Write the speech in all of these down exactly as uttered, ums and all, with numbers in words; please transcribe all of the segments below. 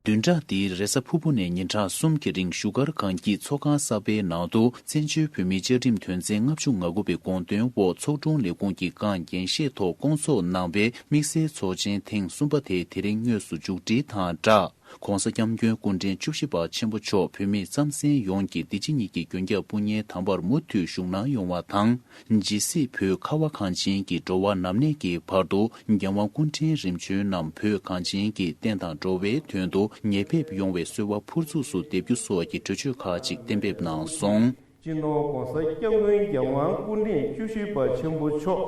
བདུན་ཕྲག་འདིའི་རེས་གཟའ་ཕུར་བུ་ནས་ཉིན་གྲངས་གསུམ་གྱི་རིང་བཞུགས་སྒར་གངས་སྐྱིད་ཚོགས་ཁང་གསར་པའི་ནང་དུ་བཙན་བྱོལ་བོད་མིའི་བཅའ་ཁྲིམས་དོན་ཚན་ལྔ་བཅུ་ང་དགུ་པའི་དགོངས་དོན་འོག་ཚོགས་དྲུང་ལས་ཁུངས་ཀྱི་སྒང་འགན་བཞེས་ཐོག་བསྐོང་ཚོགས་གནང་བའི་དམིགས་བསལ་ཚོགས་ཆེན་ཐེངས་གསུམ་པ་དེ་དེ་རིང་དངོས་སུ་མཇུག་སྒྲིལ་དང་སྦྲགས། ྋགོང་ས་ྋསྐྱབས་མགོན་སྐུ་ཕྲེང་བཅུ་བཞི་པ་ཆེན་པོ་མཆོག་བོད་མི་རྩམ་ཟན་ཡོངས་ཀྱི་འདི་ཕྱི་གཉིས་ཀྱི་མགོན་སྐྱབས་དཔུང་གཉེན་དམ་པར་མུ་མཐུད་བཞུགས་གནང་ཡོང་བ་དང་། ཇི་སྲིད་བོད་ཁ་བ་གངས་ཅན་གྱི་འགྲོ་བ་ནམ་གནས་ཀྱི་བར་དུ་རྒྱལ་དབང་སྐུ་ཕྲེང་རིམ་བྱོན་རྣམས་བོད་གངས་ཅན་གྱི་བསྟན་དང་འགྲོ་བའི་དོན་དུ་ཉེ་ཕེབས་ཡོང་བའི་གསོལ་བ་ཕུར་ཚུགས་སུ་འདེབས་རྒྱུ་སོགས་ཀྱི་གྲོས་ཆོད་ཁག་ཅིག་གཏན་འབེབས་གནང་སོང་། སྤྱི་ནོར་ྋགོང་ས་ྋསྐྱབས་མགོན་རྒྱལ་དབང་སྐུ་ཕྲེང་བཅུ་བཞི་པ་ཆེན་པོ་མཆོག་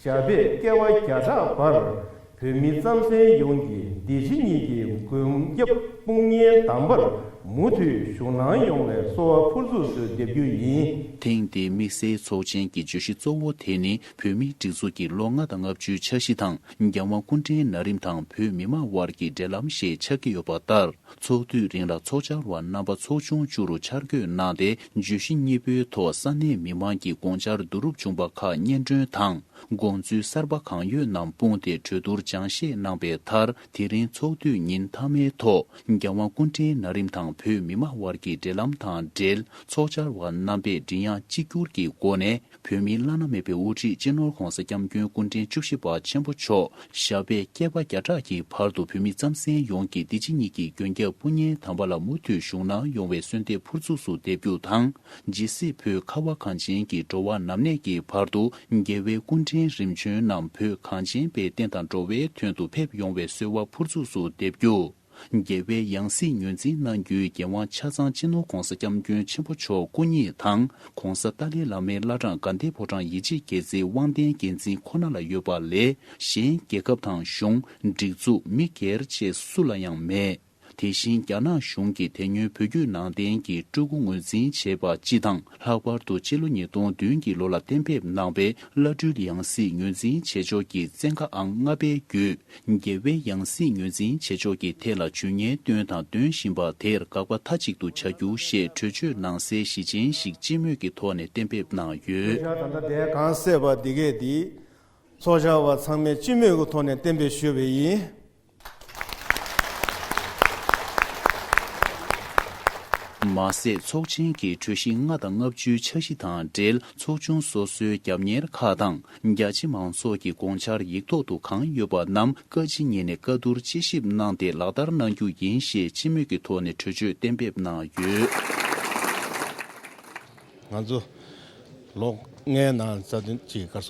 ཞབས་པད་བསྐལ་པ་བརྒྱ་ཕྲག་བར་བོད་མི་རྩམ་ཟན་ཡོངས་ཀྱི་འདི་ཕྱི་གཉིས་ཀྱི་མགོན་སྐྱབས་དཔུང་གཉེན་དམ་པར་མུ་མཐུད་བཞུགས་གནང་ཡོང་བའི་གསོལ་བ་ཕུར་ཚུགས་སུ་འདེབས་རྒྱུ་ཡིན། ཐེངས་འདིའི་དམིགས་བསལ་ཚོགས་ཆེན་གྱི་བརྗོད་གཞི་གཙོ་བོ་དེ་ནི་བོད་མིའི་སྒྲིག་འཛུགས་ཀྱི་ལོ་ལྔ་དང་ལྔ་བཅུའི་འཆར་གཞི་དང་རྒྱལ་དབང་སྐུ་ཕྲེང་ན་རིམ་དང་བོད་མི་མང་དབར་གྱི་འབྲེལ་ལམ་ཞེས་ཆགས་ཀྱི་ཡོད་པ་ལྟར། ཚོགས་དུས་རིང་ལ་ཚོགས་བཅར་བ་རྣམ་པ་ཚོགས་ཆུང་བཅུ་རུ་ཆ་བགོས་གནང་སྟེ། བརྗོད་གཞི་གཉིས་པོའི་ཐོག་ས་གནས་མི་མང་གི་དགོངས་འཆར་བསྡུ་རུབ་བྱུང་བ་ཁག་སྙན་སྒྲོན་དང་། དགོངས་ཚུལ་གསར་པ་གང་ཡོད་རྣམས་སྤུངས་ཏེ་གྲོས་བསྡུར་སྦྱང་བཤད་གནང་པའི་མཐར། དེ་རིང་ཚོགས་དུས་ཉིན་མཐའ་མའི་ཐོག་རྒྱལ་དབང་སྐུ་ཕྲེང་ན་རིམ་དང་བོད་མི་མང་དབར་གྱི་འབྲེལ་ལམ་དང་འབྲེལ། ཚོགས་བཅར་བ་རྣམ་པས་མགྲིན་དབྱངས་གཅིག་གྱུར་གྱི་སྒོ་ནས། བོད་མིའི་བླ་ན་མེད་པའི་དབུ་ཁྲིད་སྤྱི་ནོར་ྋགོང་ས་ྋསྐྱབས་མགོན་སྐུ་ཕྲེང་བཅུ་བཞི་པ་ཆེན་པོ་མཆོག་ཞབས་པད་བསྐལ་པ་བརྒྱ་ཕྲག་གི་བར་དུ་བོད་མི་རྩམ་ཟན་ཡོངས་ཀྱི་འདི་ཕྱི་གཉིས་ཀྱི་མགོན་སྐྱབས་དཔུང་གཉེན་དམ་པ་ལ་མུ་མཐུད་བཞུགས་གནང་ཡོང་བའི་གསོལ་འདེབས་ཕུར་ཚུགས་སུ་འདེབས་རྒྱུ་དང་། ཇི་སྲིད་བོད་ཁ་བ་གངས་ཅན་གྱི་འགྲོ་བ་ནམ་གནས་ཀྱི་བར་དུ་རྒྱལ་བའི་སྐུ་ཕྲེང་རིམ་བྱོན་རྣམས་བོད་གངས་ཅན་པའི་བསྟན་དང་འགྲོ་བའི་དོན་དུ་ཕེབས་ཡོང་བའི་གསོལ་བ་ཕུར་ཚུགས་སུ་འདེབས་རྒྱུ། རྒྱལ་བའི་ཡང་སྲིད་ངོས་འཛིན་གནང་རྒྱུའི་འགན་དབང་ཆ་ཚང་སྤྱི་ནོར་ྋགོང་ས་ྋསྐྱབས་མགོན་ཆེན་པོ་མཆོག་སྐུ་ཉིད་དང་། ྋགོང་ས་ཏཱ་ལའི་བླ་མའི་བླ་བྲང་དགའ་ལྡན་ཕོ་བྲང་ཡིད་ཆེས་མཁྱེན་བརྩེའི་དབང་ལྡན་འགན་འཛིན་ཁོ་ན་ལ་ཡོད་པ་ལས། གཞན་རྒྱལ་ཁབ་དང་གཞུང་། སྒྲིག་འཛུགས། མི་སྒེར་བཅས་སུ་ལ་ཡང་མེད། དེ་བཞིན་རྒྱ་ནག་གཞུང་གིས་དེ་སྔོན་བོད་བརྒྱུད་ནང་བསྟན་གྱི་སྤྲུལ་སྐུ་ངོས་འཛིན་བྱས་པ་སྤྱི་དང་། ལྷག་པར་དུ་སྤྱི་ལོ་ཉིས་སྟོང་བདུན་གྱི་ལོ་ལ་གཏན་འབེབས་གནང་བའི་བླ་སྤྲུལ་ཡང་སྲིད་ངོས་འཛིན་བྱེད་ཕྱོགས་ཀྱི་བཙན་བཀའ་ཨང་ལྔ་པའི་བརྒྱུད། རྒྱལ་བའི་ཡང་སྲིད་ངོས་འཛིན་བྱེད་ཕྱོགས་ཀྱི་ཐད་ལ་ཇུས་ངན་བཏོན་དང་འདོན་བཞིན་པ་དེར་དགག་པ་མཐའ་གཅིག་ཏུ་བྱ་རྒྱུ་ཞེས་གྲོས་ཆོད་ནང་གསལ་གཞི་ཅན་ཞིག་སྤྱི་མོས་ཀྱི་ཐོག་ནས་གཏན་འབེབས་གནང་ཡོད། ད་ལྟ་དེ་གང་གསལ་བ་འདི་གས་འདི་ཚོགས་བཅར་བ་ཚང་མས་སྤྱི་མོས་ཀྱི་ཐོག་ནས་གཏན་འབེབས་ཞུས་པ་ཡིན། མ་ཟད། ཚོགས་ཆེན་གྱི་གྲོས་གཞི་ལྔ་དང་ལྔ་བཅུའི་འཆར་གཞི་དང་འབྲེལ། ཚོགས་ཆུང་སོ་སོའི་རྒྱབ་གཉེར་ཁག་དང་། རྒྱ་ཆེ་མང་ཚོགས་ཀྱི་དགོངས་འཆར་ཡིག་ཐོག་ཏུ་གང་ཡོད་པ་རྣམས་བཀའ་སྤྱི་གཉིས་ནས་བཀའ་བསྡུར་དཔྱད་ཞིབ་གནང་སྟེ་ལག་བསྟར་གནང་རྒྱུ་ཡིན་ཞེས་སྤྱི་མོས་ཀྱི་ཐོག་ནས་གྲོས་ཆོད་གཏན་འབེབས་གནང་ཡོད། ང་ཚོ་ལོ་ལྔའི་ནང་རྩ་དོན་གཅིག་ག་རེ་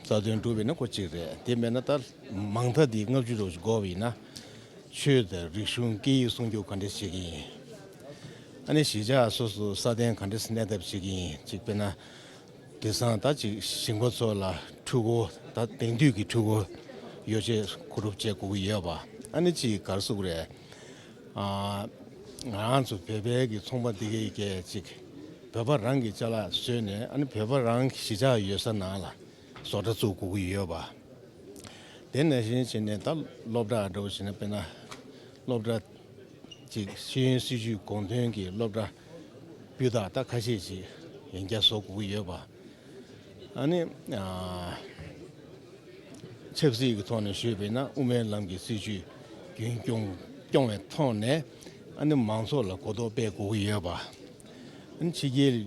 ཟེར་རེད། རྩ་དོན་སྒྲུབ་པ་ཡིན་ན་ཁོ་གཅིག་རེད། དེ་མེད་ན་ད་མང་མཐའ་འདི་ལྔ་བཅུ་ཙམ་ཞིག་འགོར་བ་ཡིན་ན། ཆོས་དང་རིག་གཞུང་སྐད་ཡིག་སྲུང་སྐྱོབ་ག་འདྲ་བྱེད་ཀྱི་ཡིན། ཨ་ནི་གཞིས་ཆགས་སོ་སོ་སྲ་བརྟན་ག་འདྲ་གནས་ཐབས་བྱེད་ཀྱི་ཡིན། གཅིག་དཔེར་ན། དེང་སང་ད་ཅིག་ཞིང་པ་ཚོ་ལ་འཕྲུལ་འཁོར་ད་དེང་དུས་ཀྱི་འཕྲུལ་འཁོར་ཡོ་བྱད་མཁོ་སྒྲུབ་བྱེད་དགོས་ཀྱི་ཡོད་པ། ཨ་ནི་ཅིག་ག་རེ་ཟེར་དགོས་རེད། ཨ། ང་རང་ཚོ་བོད་པའི་གི་ཚོང་པ་འདི་གའི་གི་ཅིག་བོད་པ་རང་གི་ཅ་ལག་བཟོས་ནས། ཨ་ནི་བོད་པ་རང་གི་གཞིས་ཆགས་ཡོད་ས་ནང་ལ་བཟོ་གྲྭ་བཙུགས་དགོས་ཀྱི་ཡོད་པ། དེ་ནང་བཞིན་བྱས་ནས་ད་སློབ་གྲྭ་འདྲ་བོ་བྱས་ན། དཔེར་ན་སློབ་གྲྭ་ཅིག་ཤེས་ཡོན་སྲིད་བྱུས་དགོངས་དོན་གྱི་སློབ་གྲྭ་སྤུས་དག་ད་ཁ་ཤས་ཅིག་ཡང་བསྐྱར་བཟོ་དགོས་ཀྱི་ཡོད་པ། ཨ་ནི། ཨ། ཆབ་སྲིད་ཀྱི་ཐོག་ནས་ཞུས་པ་ཡིན་ན། དབུ་མའི་ལམ་གྱི་སྲིད་བྱུས་རྒྱུན་སྐྱོང་སྐྱོང་བའི་ཐོག་ནས། ཨ་ནི་མང་ཚོགས་ལ་གོ་རྟོགས་སྤེལ་དགོས་ཀྱི་ཡོད་པ། ཨ་ནི་ཕྱི་རྒྱལ་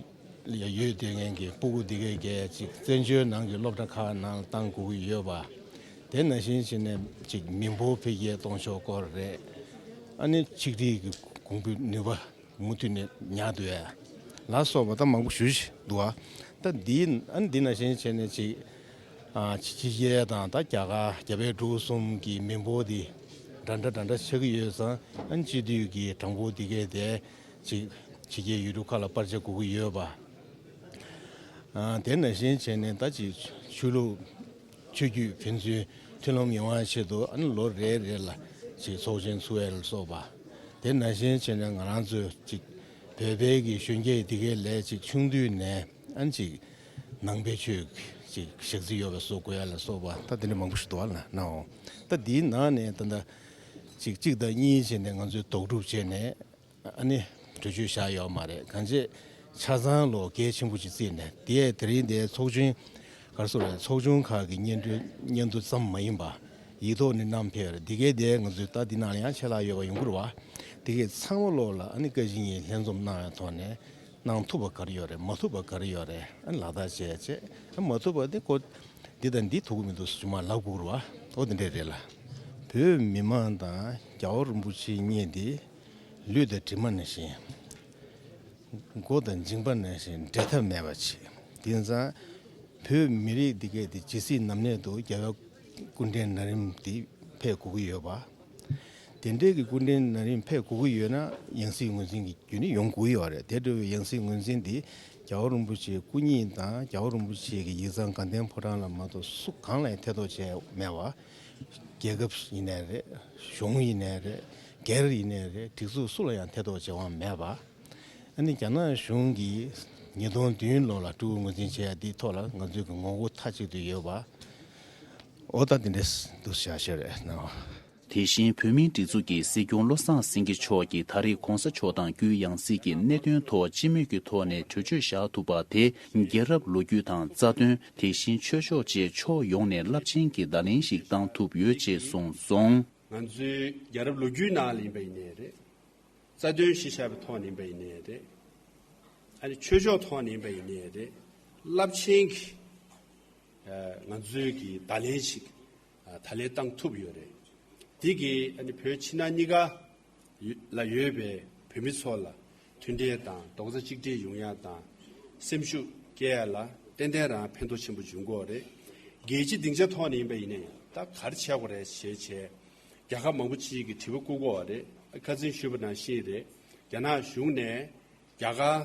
ལ་ཡོད་བསྡད་མཁན་གྱི་སྤུ་གུ་འདི་གའི་གལ་ཅིག་བཙན་བྱོལ་ནང་གི་སློབ་གྲྭ་ཁག་ནང་ལ་བཏང་དགོས་ཀྱི་ཡོད་པ། དེ་ནང་བཞིན་བྱས་ནས་ཅིག་མི་འབོར་འཕེལ་རྒྱས་གཏོང་ཕྱོགས་སྐོར་རེད། ཨ་ནི་ཆིག་སྒྲིལ་གྱི་གོང་འཕེལ་ནུས་པ་མུ་མཐུད་ནས་ཉར་འདུག་ཡ་ལ་སོགས་པ་ད་མང་པོ་ཞེ་ཅིག་འདུག་བ། ད་འདི། ཨ་ནི་འདི་ནང་བཞིན་བྱས་ནས་ཅིག་ཨ། ཕྱི་རྒྱལ་དང་ད་རྒྱ་གར། རྒྱ་བལ་འབྲུག་གསུམ་གྱི་མི་འབོར་འདི་འདྲ་འདྲ་འདྲ་འདྲ་ཆགས་ཀྱི་ཡོད་ཙང་། ཨ་ནི་སྤྱི་འཐུས་ཀྱི་གྲངས་འབོར་འདི་གས་དེ་ཅིག་ཕྱི་རྒྱལ་ཡུལ་གྲུ་ཁག་ལ་སྤར་ཆ་དགོས་ཀྱི་ཡོད་པ། ཨ། དེ་ནང་བཞིན་བྱས་ནས་ད་ཅིག་ཆོས་ལུགས། ཆོས་བརྒྱུད་ཕན་ཚུན་མཐུན་ལམ་ཡོང་བའི་ཆེད་དུ། ཨ་ནི་ལོ་རེ་རེ་ལ་ཅིག་ཚོགས་ཆེན་ཚུགས་ཡ་ལ་སོགས་པ། དེ་ནང་བཞིན་བྱས་ནས་ང་རང་ཚོའི་ཅིག་བོད་པའི་གི་གཞོན་སྐྱེས་འདི་གའི་ལས་ཅིག་ཆུང་དུས་ནས། ཨ་ནི་ཅིག་ནང་པའི་ཆོས་ཅིག་ཞག་རྩི་ཡོད་པ་བཟོ་དགོས་ཡ་ལ་སོགས་པ། ད་དེ་འདྲ་མང་པོ་ཞིག་འདུག་བ་ལ་ནའོ། ད་འདིའི་ནང་ནས་ད་ལྟ་ཅིག་གཅིག་དང་གཉིས་བྱས་ནས་ང་ཚོས་དོགས་སྒྲུབ་བྱས་ནས། ཨ་ནི་གྲོས་ཆོད་བཞག་ཡོད་མ་རེད། གང་ཅི་ཆ་ཚང་ལོ་གལ་ཆེན་པོ་ཅིག་བརྩིས་ནས། དེ་དེ་རིང་དེ་ཚོགས་ཆུང་ག་རེ་ཟེར་དགོས་རེད། ཚོགས་ཆུང་ཁག་གི་སྙན་སྒྲོན། སྙན་ཐོ་ཙམ་མ་ཡིན་པ་ཡིག་ཐོག་ནས་བསྣམས་ཕེབས་རེད། འདི་གའི་དེ་ང་ཚོས་ད་འདི་ནང་ལ་ཡང་ཆད་ལྷག་ཡོད་པ་ཡོང་གི་རེད་བ། དེ་གས་ཚང་མ་ལོག་ལ་ཨ་ནི་བཀའ་སྤྱི་གཉིས་ལྷན་འཛོམས་གནང་བའི་ཐོག་ནས་གནང་ཐུབ་པ་ག་རེ་ཡོད་རེད། མ་ཐུབ་པ་ག་རེ་ཡོད་རེད། ཨ་ནི་ལག་བསྟར་བྱས་བྱས། ཨ་མ་ཐུབ་པ་དེ་ཁོ་འདི་དང་འདི་ཐུབ་ཀྱི་མི་འདུག་ཟེར་མར་ལབ་དགོས་རེད་བ། ཨོ་དེ་འདྲས་རེད་ལ། བོད་མི་མང་དང་རྒྱལ་བ་རིན་པོ་ཆེ་གཉིས་དེ་ལུས་དང་གྲིབ་མ་ནང་བཞིན། མགོ་དང་མཇིང་པ་ནང་བཞིན་འབྲལ་ཐབས་མེད་པ་བྱེད། དེང་སང་བོད་མི་རིགས་འདི་གས་དེ་ཇི་སྲིད་ནམ་གནས་དུ་རྒྱལ་བའི་སྐུ་ཕྲེང་ན་རིམ་དེ་ཕེབས་དགོས་ཀྱི་ཡོད་པ། དེ་འདྲའི་གི་སྐུ་ཕྲེང་ན་རིམ་ཕེབས་དགོས་ཀྱི་ཡོད་ན་ཡང་སྲིད་ངོས་འཛིན་གྱི་རྒྱུ་ནི་ཡོང་དགོས་ཀྱི་ཡོད་རེད། དེ་འདྲ་བའི་ཡང་སྲིད་ངོས་འཛིན་དེ་རྒྱལ་བ་རིན་པོ་ཆེའི་སྐུ་ཉིད་དང་རྒྱལ་བ་རིན་པོ་ཆེ་གི་ཡིག་ཚང་དགའ་ལྡན་ཕོ་བྲང་ལ་མ་གཏོགས་སུ་གང་ལ་ཡང་ཐེ་གཏོགས་བྱས་མེད་པ། རྒྱལ་ཁབ་ཡིན་ནའི་རེད། གཞུང་ཡིན་ནའི་རེད། སྒེར་ཡིན་ནའི་རེད། སྒྲིག་འཛུགས་སུ་ལ་ཡང་ཐེ་གཏོགས་བྱེད་དབང་མེད་པ། ཨ་ནི་རྒྱ་ནག་གཞུང་གིས་ཉིས་སྟོང་བདུན་ལོ་ལ་སྤྲུལ་སྐུ་ངོས་འཛིན་བྱས་ཡ་འདིའི་ཐོག་ལ་ང་ཚོའི་གི་ངོ་རྒོལ་མཐའ་གཅིག་ཏུ་ཡོད་པ། འོ་ད་འདི་འདྲས་འདུག་བཞག་ཤེས་རེད་ན། དེ་བཞིན་བོད་མིའི་སྒྲིག་འཛུགས་ཀྱི་སྲིད་སྐྱོང་བློ་བཟང་སེང་གེ་མཆོག་གིས་ད་རེས་གོང་ས་མཆོག་དང་དཀྱུས་ཡང་སྲིད་ཀྱི་གནད་དོན་ཐོག་སྤྱི་མོས་ཀྱི་ཐོག་ནས་གྲོས་ཆོད་བཞག་ཐུབ་པ་དེ་རྒྱལ་རབས་ལོ་རྒྱུས་དང་རྩ་དོན། དེ་བཞིན་ཆོས་ཕྱོགས་བཅས་ཕྱོགས་ཡོངས་ནས་རླབས་ཆེན་གྱི་བརྡ་ལན་ཞིག་བཏང་ཐུབ་ཡོད་ཅེས་གསུངས་སོང་། ང་ཚོའི་རྒྱལ་རབས་ལོ་རྒྱུས་ནང་ལ་ཡིན་པ་ཡིན་ནའི་རེད། རྩ་དོན་གཞི་བཞག་པའི་ཐོག་ནས་ཡིན་པ་ཡིན་ནའི་རེད། ཨ་ནི་ཆོས་ཕྱོགས་ཐོག་ནས་ཡིན་པ་ཡིན་ནའི་རེད། རླབས་ཆེན་གྱི་ཨ་ང་ཚོའི་གི་བརྡ་ལན་ཞིག་ཨ་ད་ལན་བཏང་ཐུབ་ཡོད་རེད། འདི་གིས་ཨ་ནི་བོད་ཕྱི་ནང་གཉིས་ཀ་ལ་ཡོད་པའི་བོད་མི་ཚོ་ལ་མཐུན་འབྲེལ་དང་རྡོག་རྩ་གཅིག་སྒྲིལ་ཡོང་ཡ་དང་། སེམས་ཤུགས་སྐྱེ་ཡ་ལ་ཏན་ཏན་རང་ཕན་ཐོགས་ཆེན་པོ་འབྱུང་གི་ཡོད་རེད། རྒྱལ་སྤྱི་སྡིངས་ཆ་ཐོག་ནས་ཡིན་པ་ཡིན་ན་ཡང་ད་ག་རེ་བྱེད་དགོས་རེད་ཞེས་བྱས། རྒྱལ་ཁབ་མང་པོ་ཅིག་གིས་དྲི་བ་བཀོད་ཀྱི་ཡོད་རེད། ཁ་སང་ཞུས་པ་ནང་བཞིན་རེད། རྒྱ་ནག་གཞུང་ནས་རྒྱ་གར་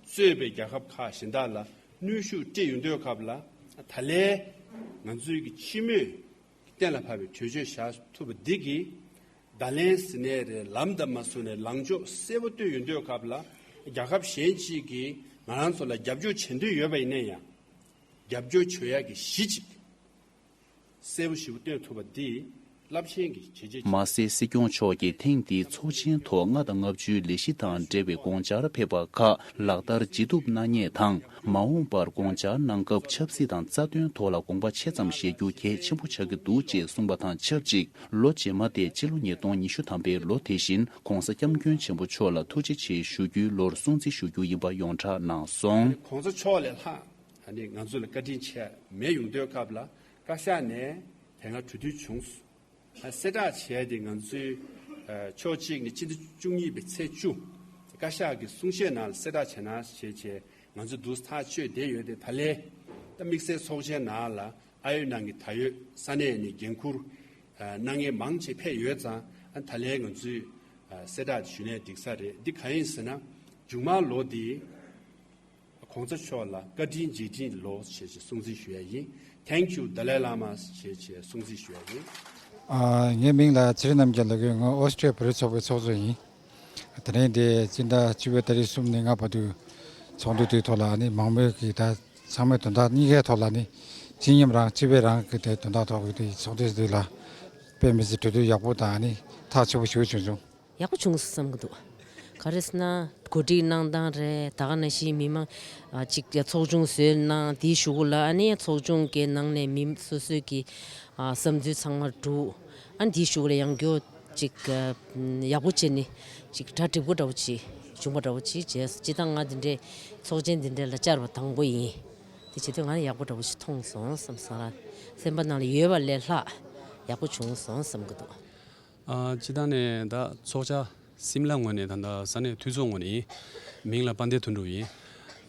གཙོས་པའི་རྒྱལ་ཁབ་ཁག་གཞན་དག་ལ་གནོན་ཤུགས་སྤྲད་ཡོང་དུས་སྐབས་ལ་ད་ལན་ང་ཚོའི་གི་སྤྱི་མོས་གཏན་ལ་ཕབ་པའི་གྲོས་ཆོད་བཞག་ཐུབ་པ་འདི་གིས་བརྡ་ལན་ཟེར་ནའི་རེད། ལམ་དང་མ་སོང་ནའི་ལངས་ཕྱོགས་གསལ་པོ་སྟོན་ཡོང་དུས་སྐབས་ལ་རྒྱལ་ཁབ་གཞན་ཅིག་གིས་ང་རང་ཚོ་ལ་རྒྱབ་སྐྱོར་བྱེད་འདོད་ཡོད་པ་ཡིན་ན་ཡང་རྒྱབ་སྐྱོར་བྱེད་ཡག་གི་གཞི་ཅིག་གསལ་པོ་ཞེ་པོ་སྟོན་ཐུབ་པ་འདི་རླབས་ཆེན་གྱི་བྱས་རྗེས་ཅིག་མ་ཟད་སྲིད་སྐྱོང་མཆོག་གིས་ཐེངས་འདིའི་ཚོགས་ཆེན་ཐོག་ལྔ་དང་ལྔ་བཅུའི་ལས་གཞི་དང་འབྲེལ་བའི་དགོངས་འཆར་ཕེབས་པ་ཁག་ལག་བསྟར་ཇི་ཐུབ་གནང་མཁན་དང་། མ་འོངས་པར་དགོངས་འཆར་གནང་སྐབས་ཆབ་སྲིད་དང་རྩ་དོན་ཐོག་ལ་དགོངས་པ་ཆེ་ཙམ་བཞེས་རྒྱུ་གལ་ཆེན་པོ་ཆགས་ཀྱི་འདུག་ཅེས་གསུངས་པ་དང་ཆབས་ཅིག་ལོ་རྗེས་མ་སྟེ་སྤྱི་ལོ་ཉིས་སྟོང་ཉི་ཤུ་ཐམ་པའི་ལོ་དེ་བཞིན་གོང་ས་སྐྱབས་མགོན་ཆེན་པོ་མཆོག་ལ་ཐུགས་རྗེ་ཆེ་ཞུ་རྒྱུའི་ལོར་སྲུང་བརྩི་ཞུ་རྒྱུ་ཡིན་པ་ཡོངས་གྲགས་གནང་སོང་། གོང་ས་མཆོག་ལས་ལྷག་ཨ་ནི་ང་ཚོ་ལ་བཀའ་དྲིན་ཆེ་མེད་ཡོང་དུས་སྐབས་ལ་བཀའ་ཤག་ནས་དེ་སྔ་གྲོས་བསྡུར་བྱུང་། གསལ་བསྒྲགས་བྱས་ཏེ་ང་ཚོའི་ཕྱོགས་གཅིག་ནས་སྤྱི་ཟླ་བཅུ་གཉིས་པའི་ཚེས་བཅུ་བཀའ་ཤག་གི་གསུང་བཤད་ནང་ལ་གསལ་བསྒྲགས་བྱས་ན་བྱས་བྱས་ང་ཚོ་འདུག་ཐག་གཅོད་བསྡད་ཡོད་དེ། ད་ལན་ད་དམིགས་བསལ་ཚོགས་ཆེན་ནང་ལ་ཨ་ཡོད་ནང་གི་ད་ཡོད་ས་གནས་ནས་འགན་འཁུར་གནང་མཁན་མང་ཆེ་ཕེབས་ཡོད་ཙང་། ཨ་ད་ལན་ང་ཚོས་གསལ་བསྒྲགས་ཞུས་ནས་འགྲིག་ས་རེད། འདི་གང་ཡིན་ཟེར་ན་མཇུག་མ་ལོ་འདི་གོང་ས་མཆོག་ལ་བཀའ་དྲིན་རྗེས་དྲན་ལོ་ཞེས་བྱས་སྲུང་བརྩི་ཞུ་ཡ་ཡིན། Thank you Dalai Lama ཞེས་བྱས་སྲུང་བརྩི་ཞུ་ཡ་ཡིན། ཨ། ངའི་མིང་ལ་ཚེ་རིང་རྣམ་རྒྱལ་ལགས་ཀྱིས། ང་ཨོ་སི་ཀྲི་ཡ་བོད་རིགས་ཚོགས་པའི་ཚོགས་གཙོ་ཡིན། དེ་རིང་འདི་སྤྱི་ཟླ་བཅུ་པའི་ཏ་རིག་གསུམ་ནས་ལྔ་བར་དུ་ཚོགས་འདུ་དེའི་ཐོག་ལ་ནི་མང་མོས་ཀྱིས་ད་ཚང་མས་དོན་དག་གཉིས་ཀའི་ཐོག་ལ་ནི་སྤྱི་མཉམ་རང་སྤྱི་པའི་རང་གི་དེ་དོན་དག་ཐོག་གི་དེ་ཚོགས་འདུ་འདི་ལ་དཔེ་མི་སྲིད་གྲོས་བསྡུར་ཡག་པོ་དང་ནི་ཐག་ཆོད་པོ་ཞིག་བྱུང་བྱུང་། ཡག་པོ་བྱུང་སོང་བསམ་གྱི་འདུག་ག་རེ་ཟེར་ན་གོ་སྒྲིག་གནང་སྟངས་རེད། ད་ག་ནང་བཞིན་མི་མང་ཨ་ཅིག་ཚོགས་ཆུང་བཟོས་གནང་། དེའི་གཞུག་གུ་ལ་ཨ་ནི་ཚོགས་ཆུང་གི་ནང་ནས་མི་སོ་སོའི་གི་ཨ་བསམ་ཚུལ་ཚང་མ་བསྒྲུགས། ཨ་ནི་དེའི་གཞུག་གུ་ལ་ཡང་བསྐྱར་ཅིག་ཨ་ཡག་པོ་བྱས་ནས་ཅིག་གྲ་སྒྲིག་པོ་འདྲ་བོ་ཅིག་བྱུང་པ་འདྲ་བོ་ཅིག་བྱས། སྤྱིར་བཏང་ང་འདི་འདྲའི་ཚོགས་ཆེན་འདི་འདྲ་ལ་བཅར་བ་དང་པོ་ཡིན། དེ་བྱེད་དུས་ང་ལ་ཡག་པོ་འདྲ་བོ་ཞིག་མཐོང་སོང་བསམ། སོང་ལ་སེམས་པ་ནང་ལ་ཡོད་པ་ལས་ལྷག་ཡག་པོ་བྱུང་སོང་བསམ་གྱི་འདུག་ཨ། སྤྱིར་བཏང་ནས་ད་ཚོགས་བཅར་སིམ་ལ་ངོས་ནས་ད་ལྟ་ས་གནས་འཐུས་ཚོགས་ངོས་ནས་ཡིན། མིང་ལ་དཔལ་ལྡན་དོན་གྲུབ་ཡིན།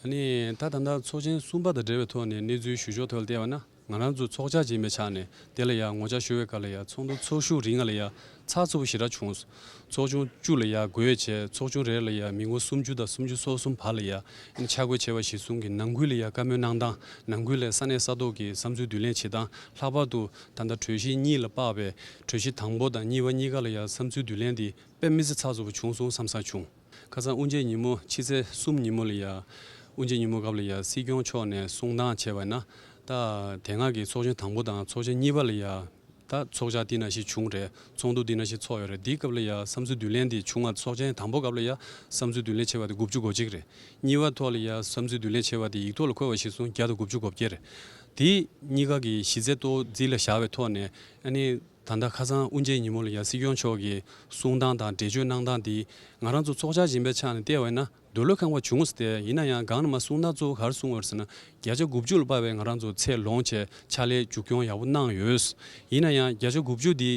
ཨ་ནི་ད་ད་ལྟ་ཚོགས་ཆེན་གསུམ་པ་དང་འབྲེལ་བའི་ཐོག་ནས་གནས་ཚུལ་ཞུ་ཕྱོགས་ཐོག་ལ་བལྟས་པ་ན། ང་རང་ཚོ་ཚོགས་བཅར་ཅིག་ཡིན་པའི་ཆ་ནས་དེ་ལ་ཡ་ངོ་བཅར་ཞུ་བའི་སྐབས་ལ་ཡ་ཚོགས་འདུ་ཚོགས་ཞུགས་རིང་ལ་ཡ་ཚགས་ཚུད་པོ་ཞེ་དྲག་བྱུང་། ཚོགས་ཆུང་བཅུ་ལ་ཡ་བགོས་བྱས། ཚོགས་ཆུང་རེ་ལ་ཡ་མི་ངོ་སུམ་ཅུ་དང་སུམ་ཅུ་སོ་གསུམ་བར་ལ་ཡ་ཨ་ནི་ཆ་བགོས་བྱས་པ་གཞིར་བཟུང་གིས་ནང་ཁུལ་ལ་ཡ་བཀའ་མོལ་གནང་སྟངས། ནང་ཁུལ་ལ་ས་གནས་ས་ཐོག་གི་བསམ་ཚུལ་བསྡུ་ལེན་བྱེད་སྟངས། ལྷག་པར་དུ་ད་ལྟ་གྲོས་གཞི་གཉིས་ལ་དཔག་པའི་གྲོས་གཞི་དང་པོ་དང་གཉིས་པ་གཉིས་ཀ་ལ་ཡ་བསམ་ཚུལ་བསྡུ་ལེན་དེ་དཔེ་མི་སྲིད་ཚགས་ཚུད་པོ་བྱུང་སོང་བསམ་ས་བྱུང་། ཁ་སང་དབུ་འབྱེད་ཉིན་མོ་ཕྱི་ཚེས་གསུམ་ཉིན་མོ་ལ་ཡ། དབུ་འབྱེད་ཉིན་མོ་སྐབས་ལ་ཡ་སྲིད་སྐྱོང་མཆོག་ནས་གསུང་སྟངས་བྱས་པ་ན། ད་དེ་སྔ་གི་ཚོགས་ཆེན་དང་པོ་དང་ཚོགས་ཆེན་གཉིས་པ་ལ་ཡ། ད་ཚོགས་བཅར་འདི་ནང་བཞིན་བྱུང་རེད། ཚོགས་འདུ་འདི་ནང་བཞིན་ཚོགས་ཡོད་རེད། འདིའི་སྐབས་ལ་ཡ་བསམ་ཚུལ་བསྡུ་ལེན་འདི་བྱུང་བ། ཚོགས་ཆེན་དང་པོ་སྐབས་ལ་ཡ་བསམ་ཚུལ་བསྡུ་ལེན་བྱས་པ་དེ་དགུ་བཅུ་གོ་གཅིག་རེད། གཉིས་པ་ཐོག་ལ་ཡ་བསམ་ཚུལ་བསྡུ་ལེན་བྱས་པ་དེ་ཡིག་ཐོག་ལ་འཁོད་པ་གཞིར་བཟུང་བརྒྱ་དང་དགུ་བཅུ་གོ་བརྒྱད་རེད། དེ་གཉིས་ཀ་གི་གཞི་རྩའི་ཐོག་རྩིས་ལ་བཞག་པའི་ཐོག་ནས་ཨ་ནི། ད་ལྟ་ཁ་སང་དབུ་འབྱེད་ཉིན་མོ་ལ་ཡ་སྲིད་སྐྱོང་མཆོག་གི་གསུང་སྟངས་དང་འགྲེལ་བརྗོད་གནང་སྟངས་འདི་ང་རང་ཚོ་ཚོགས་བཅར་ཡིན་པའི་ཆ་ནས་བལྟས་པ་ཡིན་ན་འདོད་བློ་ཁེངས་པ་བྱུང་ཟེར་ཏེ། ཡིན་ན་ཡང་སྒང་ནས་མར་གསུང་སྟངས་གཙོ་བོ་ག་རེ་གསུངས་པ་རེད་ཟེར་ན། བརྒྱ་ཆ་དགུ་བཅུ་ལ་དཔག་པའི་ང་རང་ཚོ་ཚད་ལོངས་བྱས་ཕྱག་ལས་མཇུག་སྐྱོང་ཡག་པོ་གནང་ཡོད། ཡིན་ན་ཡང་བརྒྱ་ཆ་དགུ་བཅུ་འདི་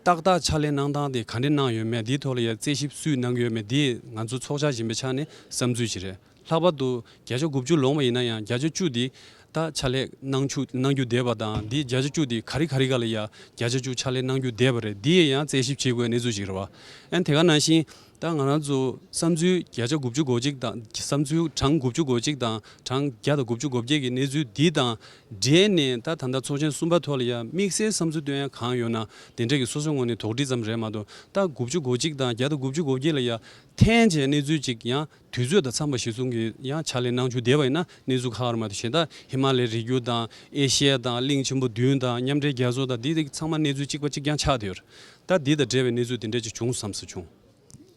ཏག་ཏག་ཕྱག་ལས་གནང་སྟངས་དེ་ག་འདྲ་གནང་ཡོད་མེད། དེའི་ཐོག་ལ་ཡ་རྩད་ཞིབ་སུས་གནང་གི་ཡོད་མེད་དེ་ང་ཚོ་ཚོགས་བཅར་ཡིན་པའི་ཆ་ནས་བསམ་ཚུལ་ཅིག་རེད། ལྷག་པར་དུ་བརྒྱ་ཆ་དགུ་བཅུ་ལོངས་པ་ཡིན་ན་ཡང་བརྒྱ་ཆ་བཅུ་དེ་ད་ཕྱག་ལས་གནང་ཆུ་གནང་རྒྱུ་བསྡད་པ་དང་། དེ་བརྒྱ་ཆ་བཅུ་དེ་ག་རེ་ག་རེ་ག་ལ་ཡ་བརྒྱ་ཆ་བཅུ་ཕྱག་ལས་གནང་རྒྱུ་བསྡད་པ་རེད། དེ་ཡང་རྩད་ཞིབ་བྱེད་དགོས་གནས་ཚུལ་ཅིག་རེད་བ། ཨན་དེ་ག་ནང་བཞིན་ད་ང་རང་ཚོ་བསམ་ཚུལ་བརྒྱ་ཆ་དགུ་བཅུ་གོ་གཅིག་དང་། བསམ་ཚུལ་གྲངས་དགུ་བཅུ་གོ་གཅིག་དང་གྲངས་བརྒྱ་དང་དགུ་བཅུ་གོ་བརྒྱད་ཀྱི་གནས་ཚུལ་འདི་དང་འབྲེལ་ནས། ད་ད་ལྟ་ཚོགས་ཆེན་གསུམ་པ་ཐོག་ལ་ཡ་དམིགས་བསལ་བསམ་ཚུལ་བཏོན་ཡ་གང་ཡོད་ན་དེ་འདྲ་གི་སོ་སོའི་ངོས་ནས་དོགས་འདྲི་ཙམ་རེད་མ་གཏོགས། ད་དགུ་བཅུ་གོ་གཅིག་དང་བརྒྱ་དང་དགུ་བཅུ་གོ་བརྒྱད་ལ་ཡ་འཐེན་བྱས་གནས་ཚུལ་ཅིག་ཡང་དུས་ཚོད་དང་འཚམས་པ་གཞིར་བཟུང་གིས་ཡང་ཕྱག་ལས་གནང་རྒྱུ་བསྡད་པ་ཡིན་ན་གནས་ཚུལ་ཁག་རེད་མ་གཏོགས། གཞན་དག་ཧི་མ་ལའི་རི་རྒྱུད་དང་ཨེ་ཤེ་ཡ་དང་གླིང་ཆེན་པོ་བདུན་དང་མཉམ་འབྲེལ་རྒྱལ་ཚོགས་དང་འདི་དེ་ཚང་མ་གནས་ཚུལ་གཅིག་པ་གཅིག་རྐྱང་ཆགས་བསྡད་ཡོད་རེད། ད་འདི་དང་འབྲེལ་བའི་གནས་ཚུལ་དེ་འདྲ་ཅིག་བྱུང་བསམ་ས་བྱུང་།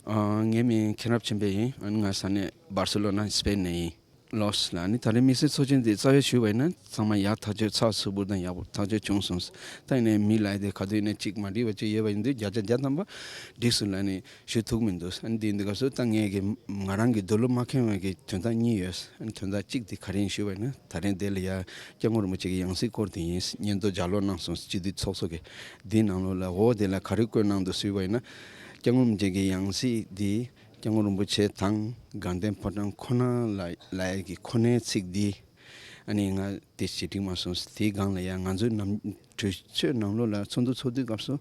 ཨ། ངའི་མིང་མཁྱེན་རབ་ཆོས་འཕེལ་ཡིན། ཨ་ནི་ང་ས་གནས་སྦར་སེ་ལོ་ན་སི་པེན་ནས་ཡིན། ལོས་ལ་ནི་ད་རེས་དམིགས་བསལ་ཚོགས་ཆེན་དེ་རྩ་བའི་ཞུས་པ་ཡིན་ན་ཚང་མ་ཡག་ཐག་ཆོད་ཚགས་ཚུད་པོ་དང་ཡག་པོ་ཐག་ཆོད་བྱུང་སོང་། ད་ཡིན་ནའི་མི་ལ་དེ་ག་དུས་ཡིན་ནའི་གཅིག་མ་འགྲིག་པ་ཅིག་ཡོད་པ་ཡིན་དུས་བརྒྱ་ཆ་བརྒྱ་ཐམ་པ་འགྲིག་སོང་ལ་ནི་ཞུ་ཐུབ་མི་འདུག་ཨ་ནི་དེ་ཡིན་དུས་སྐབས་སུ་ད་ངས་ཀྱི་ང་རང་གི་འདོད་བློ་མ་ཁེངས་པའི་གི་དོན་དག་གཉིས་ཡོད། ཨ་ནི་དོན་དག་གཅིག་དེ་ག་རེ་ཡིན་ཞུས་པ་ཡིན་ན། ད་རེས་འདི་ལ་ཡ་སྐྱབས་མགོན་རིན་པོ་ཆེ་གི་ཡང་སྲིད་སྐོར་དེ་ཡིན། སྙན་ཐོ་ལྗགས་ཀློག་གནང་སོང་། སྤྱི་འཐུས་ཚོགས་གཙོ་གི། དེའི་ནང་ལོགས་ལ་འོ་དེ་ལ་ག་རེ་བཀོད་གནང་འདུག་ཞུས་པ་ཡིན་ན། སྐྱབས་མགོན་རིན་པོ་ཆེ་གི་ཡང་སྲིད་འདི་སྐྱབས་མགོན་རིན་པོ་ཆེ་དང་དགའ་ལྡན་ཕོ་བྲང་ཁོ་ན་ལ་ལ་ཡ་གི་ཁོ་ནའི་ཚིག་འདི། ཨ་ནི་ང་དེ་ཞེ་དྲིང་མ་སོང་། དེའི་སྒང་ལ་ཡང་ང་ཚོའི་ནམ་གྲོས་ཆོད་ནང་ལོགས་ལ་ཚོགས་འདུ་ཚོགས་དུས་སྐབས་སུ་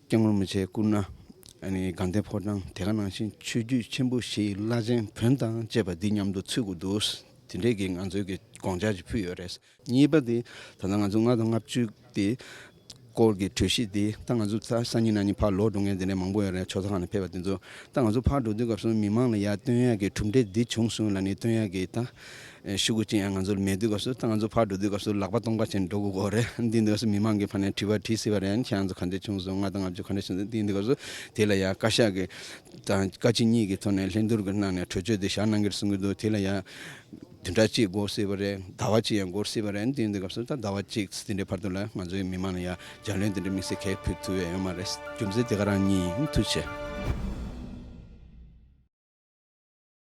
སྐྱབས་མགོན་རིན་པོ་ཆེ་སྐུ་ན། ཨ་ནི་དགའ་ལྡན་ཕོ་བྲང་དེ་ག་ནང་བཞིན་ཆོས་བརྒྱུད་ཆེན་པོ་བཞིའི་བླ་ཆེན་བོན་དང་བཅས་པ་འདི་མཉམ་དུ་ཚུད་དགོས་འདུག་དེ་འདྲས་ཀྱི་ང་ཚོའི་གི་དགོངས་འཆར་ཅིག་ཕུལ་ཡོད་རེད། གཉིས་པ་དེ་ད་ལྟ་ང་ཚོ་ལྔ་དང་ལྔ་བཅུ་དེ་སྐོར་གྱི་གྲོས་གཞི་དེ་ད་ང་ཚོ་ད་སང་ཉིན་གནངས་ཉིན་ཕར་ལོག་འགྲོ་མཁན་དེ་འདྲ་མང་པོ་ཡོད་རེད། ཆོས་ཚོགས་ཁག་ནས་ཕེབས་པ་དེ་ཚོ། ད་ང་ཚོ་ཕར་འགྲོ་དུས་སྐབས་སུ་མི་མང་ལ་ཡར་སྟོན་ཡག་གི་གྲུབ་འབྲས་འདི་བྱུང་སོང་ལབ་ནས་སྟོན་ཡག་གི་ད་ཤུ་གུ་ཅིག་ཡང་ང་ཚོ་ལ་མེད་དུས་སྐབས་སུ། ད་ང་ཚོ་ཕར་འགྲོ་དུས་སྐབས་སུ་ལག་པ་སྟོང་པ་བྱས་ནས་འགྲོ་དགོས་ཀྱི་རེད། འདི་འདུག་སེ་མི་མང་གི་ཕར་ནས་དྲི་བ་དྲིས་སྲིད་པ་རེད། ཁྱེད་རང་ཚོ་ག་འདྲ་བྱུང་སོང་། ལྔ་དང་ལྔ་བཅུ་ག་འདྲ་བྱུང་སོང་། འདི་འདུག་སེ་དེ་ལ་ཡང་བཀའ་ཤག་གི་དང་བཀའ་སྤྱི་གཉིས་ཀྱི་ཐོག་ནས་ལྷན་བསྡུར་གྱི་ནང་ནས་གྲོས་ཆོད་དེ་བཞག་གནང་གི་རེད་གསུང་གི་འདུག་དེ་ལ་ཡང་བདུན་ཕྲག་གཅིག་འགོར་སྲིད་པ་རེད། ཟླ་བ་གཅིག་ཡང་འགོར་སྲིད་པ་རེད། དེ་ཡིན་དུས་སྐབས་སུ་ད་ཟླ་བ་གཅིག་དེ་འདྲའི་བར་དུ་ལ་ང་ཚོའི་མི་མང་ལ་ཡང་ལྗགས་ལན་དེ་འདྲ་དམིགས་བསལ་གང་ཕུལ་ཐུབ་ཡ་ཡོད་མ་རེད། རྒྱུ་མཚན་དེ་ག་རང་གཉིས་ཡིན། ཐུགས་རྗེ་ཆེ།